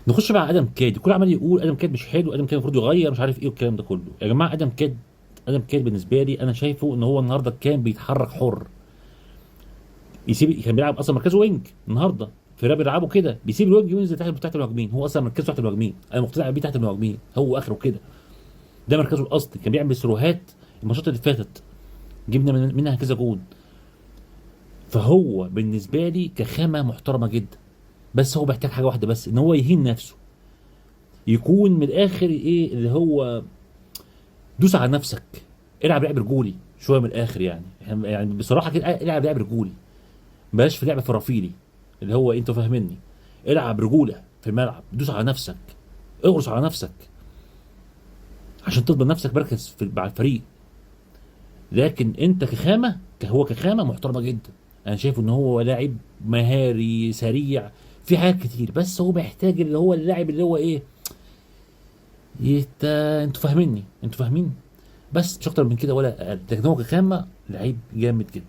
نخش مع ادم كاد. الكل عمال يقول ادم كاد مش حلو، ادم كاد المفروض يغير، مش عارف ايه والكلام ده كله. يا جماعة ادم كاد، ادم كاد بالنسبة لي انا شايفه ان هو النهارده كان بيتحرك حر، يسيب، كان بيلعب اصلا مركزه wing النهارده، فيرا بيلعبه كده، بيسيب ال wing وينزل تحت المهاجمين. هو اصلا مركزه تحت المهاجمين، انا مقتنع بيه تحت المهاجمين، هو اخره كده، ده مركزه الاصلي. كان بيعمل سروهات الماتشات اللي فاتت جبنا منها كذا جون. فهو بالنسبة لي كخامه محترمه جدا، بس هو محتاج حاجة واحدة بس، ان هو يهين نفسه، يكون من الاخر ايه اللي هو دوس على نفسك، العب لعب رجولي شوية من الاخر يعني. يعني بصراحة كده العب لعب رجولي، بلاش في لعب فرافيلي اللي هو انتوا فاهميني. العب رجوله في الملعب، دوس على نفسك، اغرس على نفسك عشان تضمن نفسك مركز مع الفريق. لكن انت كخامه، هو كخامه محترمه جدا، انا شايف ان هو لاعب مهاري سريع في حاجات كتير، بس هو محتاج اللي هو اللاعب اللي هو ايه انتوا فاهميني، انتوا فاهمين، بس مش اكتر من كده ولا اقل. لكن هو كخامه لعيب جامد جدا.